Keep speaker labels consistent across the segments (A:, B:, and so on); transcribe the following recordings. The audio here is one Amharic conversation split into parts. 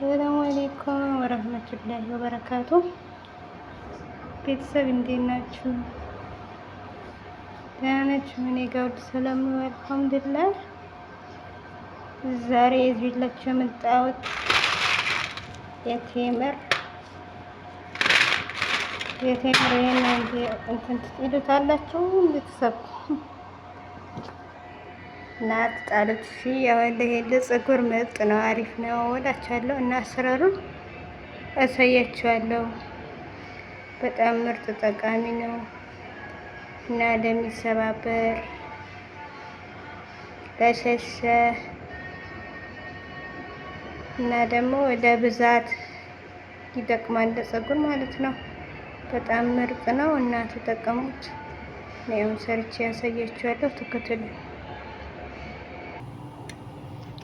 A: ሰላሙ አለይኩም ወረህመቱላሂ ወበረካቱ። ቤተሰብ እንዴት ናችሁ? ደህና ናችሁ? እኔ ጋር ሁሉ ሰላም ነው፣ አልሐምዱሊላህ። ዛሬ ይዤላችሁ የመጣሁት የቴምር ይሄን እንትን ትጥሉታላችሁ ቤተሰብ እና ትጣሉት። እሺ ያው ይሄ ለፀጉር ምርጥ ነው፣ አሪፍ ነው እላችኋለሁ። እና አሰራሩን አሳያችኋለሁ። በጣም ምርጥ ጠቃሚ ነው እና ለሚሰባበር፣ ለሸሸ እና ደግሞ ለብዛት ይጠቅማል፣ ለፀጉር ማለት ነው። በጣም ምርጥ ነው እና ተጠቀሙት። እኔም ሰርቼ ያሳያችኋለሁ። ተከተሉ።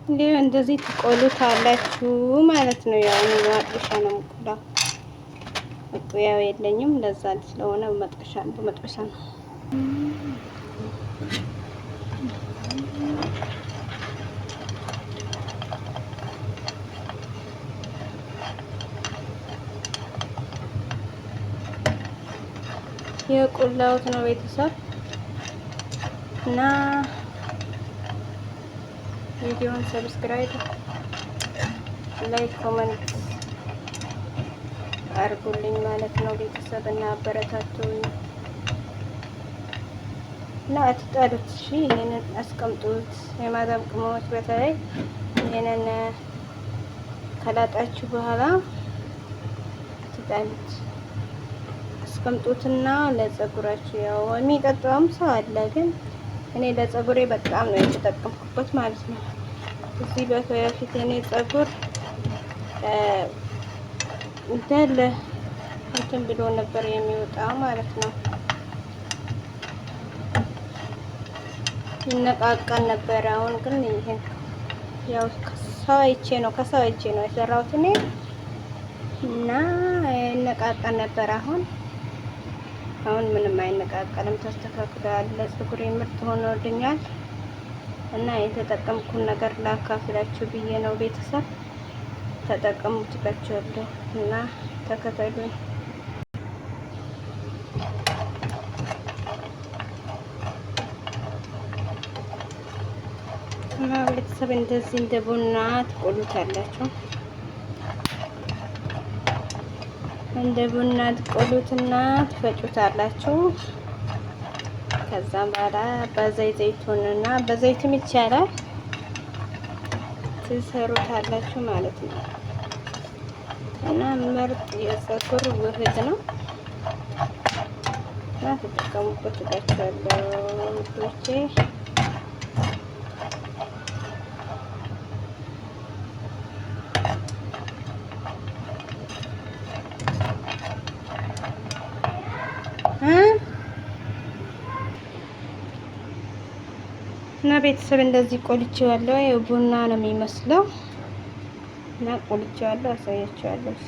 A: እንዲህ እንደዚህ ትቆሉታላችሁ ማለት ነው። ያው እኔ በመጥበሻ ነው የምቆላው፣ መጥበያው የለኝም። ለዛ ስለሆነ በመጥበሻ በመጥበሻ ነው። የቆላሁት ነው ቤተሰብ እና ቪዲዮን subscribe፣ like፣ comment አድርጉልኝ ማለት ነው ቤተሰብ እና አበረታቱኝ እና አትጣሉት። እሺ ይሄንን አስቀምጡት። የማዳም ቅመሞች በተለይ ይሄንን ከላጣችሁ በኋላ አትጣሉት፣ አስቀምጡትና ለፀጉራችሁ ያው የሚጠጣውም ሰው አለ፣ ግን እኔ ለፀጉሬ በጣም ነው የተጠቀምኩበት ማለት ነው። እዚህ በፊት እኔ ፀጉር እንዳለ እንትን ብሎ ነበር የሚወጣው ማለት ነው። ይነቃቀል ነበር። አሁን ግን ይሄን ያው ከሰው አይቼ ነው ከሰው አይቼ ነው የሰራሁት እኔ እና ይነቃቀል ነበር። አሁን ምንም አይነቃቀልም፣ ተስተካክሏል። ለፀጉሬ ምርጥ ሆኖልኛል። እና የተጠቀምኩን ነገር ላካፍላችሁ ብዬ ነው ቤተሰብ፣ ተጠቀሙት እላችኋለሁ እና ተከተሉኝ። እና ቤተሰብ እንደዚህ እንደ ቡና ትቆሉታላችሁ። እንደ ቡና ትቆሉትና ትፈጩታላችሁ። ከዛም በኋላ በዘይት ዘይቱንና በዘይትም ይቻላል ትሰሩታላችሁ ማለት ነው። እና ምርጥ የፀጉር ውህድ ነው እና ተጠቀሙበት እላችኋለሁ ውዶቼ። እና ቤተሰብ እንደዚህ ቆልቼዋለሁ። ቡና ነው የሚመስለው እና ቆልቼዋለሁ፣ አሳያችኋለሁ። እሺ